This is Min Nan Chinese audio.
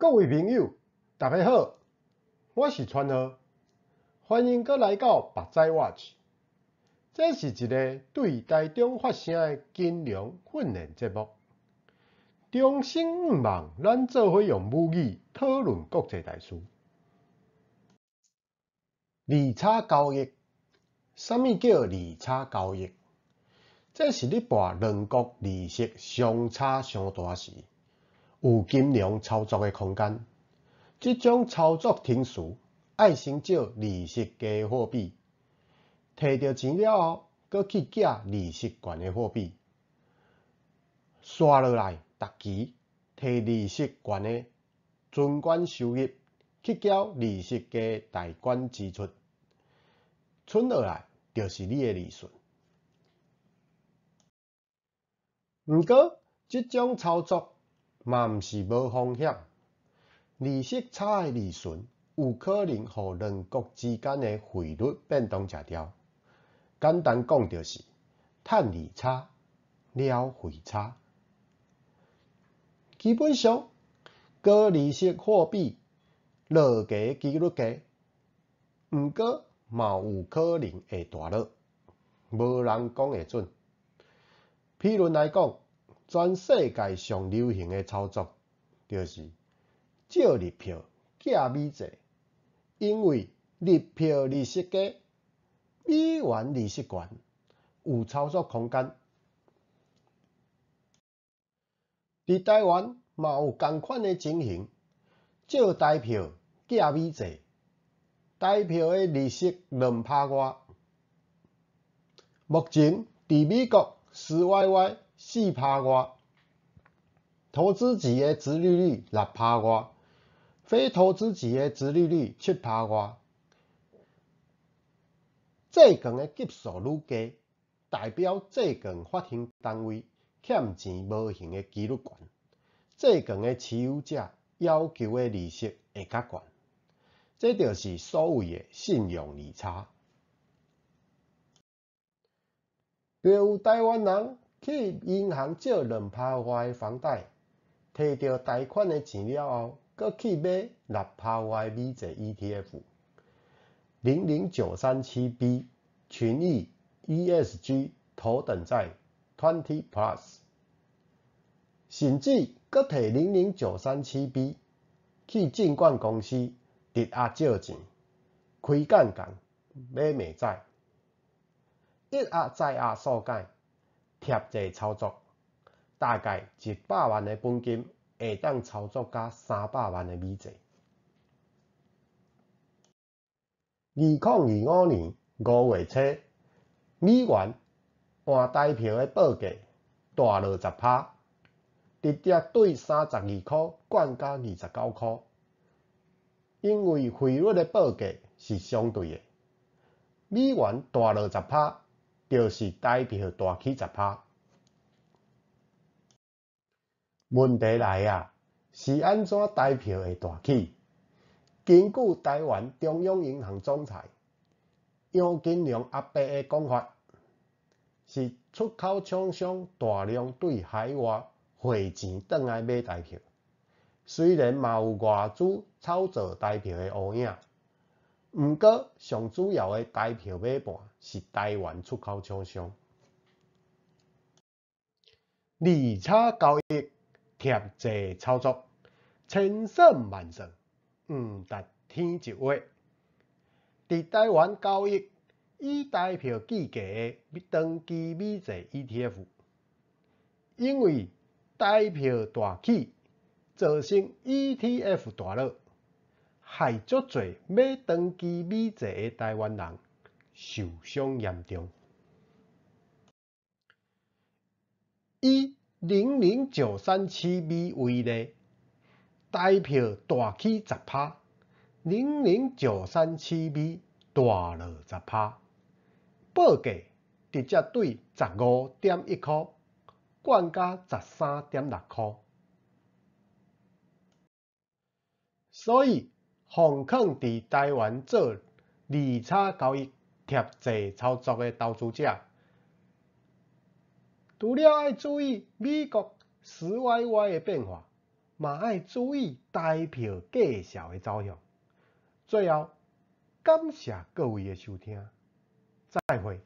各位朋友，大家好，我是川和，歡迎閣來到目屎 Watch。這是一个對台中發聲的金融訓練節目。衷心向望，咱做伙用母語討論國際大事。利差交易，啥物叫利差交易？這是咧博兩國利息相差傷大時，有金融操作的空間。這種操作程序愛先借利息低的貨幣，提著錢了後，閣去寄利息懸的貨幣，紲落來，逐期提利息懸的存款收入去繳利息低的貸款支出，剩落來就是你的利潤。毋過，這種操作嘛毋是無風險，利息差的利潤有可能予兩國之間的匯率變動食掉。簡單講就是，趁利差，了匯差。基本上，高利息貨幣落價的機率低，毋過嘛有可能會大落，無人講會準。譬如來講，全世界上流行的操作就是借日票寄美債，因為日票利息低，美元利息懸，有操作空間。佇台灣嘛有仝款的情形，借台票寄美債，台票的利息2趴外。目前佇美國 SYY 4趴外，投資級的殖利率6趴外，非投資級的殖利率7趴外。債券的級數愈低，代表債券發行單位欠錢無還的機率懸，債券的持有者要求的利息會較懸，這就是所謂的信用利差。就有台灣人去銀行借2趴外的房貸，提著貸款的錢了後，閣去買6趴外的美債 ETF，00937B 群益 ESG 頭等債 20 Plus，甚至閣提00937B 去證券公司質押借錢，開槓桿買美債。一壓再壓數改，貼債操作，大概100萬的本金會當操作甲300萬的美債。2025年5月初，美元換台票的報價大落10趴，直接對32箍降甲29箍。因為匯率的報價是相對的，美元大落十趴，就是台票大起十趴。問題來啊，是按怎台票會大起？根據台灣中央銀行總裁楊金龍阿伯的講法，是出口廠商大量對海外匯錢轉來買台票，雖然嘛有外資炒作台票的烏影，毋過上主要的台票買盤是台灣出口廠商。利差交易、貼債操作，千算萬算，毋值天一劃。佇台灣交易以台票計價的長期美債 ETF，因為台票大起，造成 ETF 大落，害足濟買長期美債的台灣人受傷嚴重。以00937B 為例，台票大起十趴，00937B 大落十趴，報價直接對15.1箍降甲13.6箍。所以，奉勸佇台灣做利差交易、貼債操作的投資者，除了愛注意美國 SYY 的變化，嘛愛注意台票價數的走向。最後，感謝各位的收聽，再會。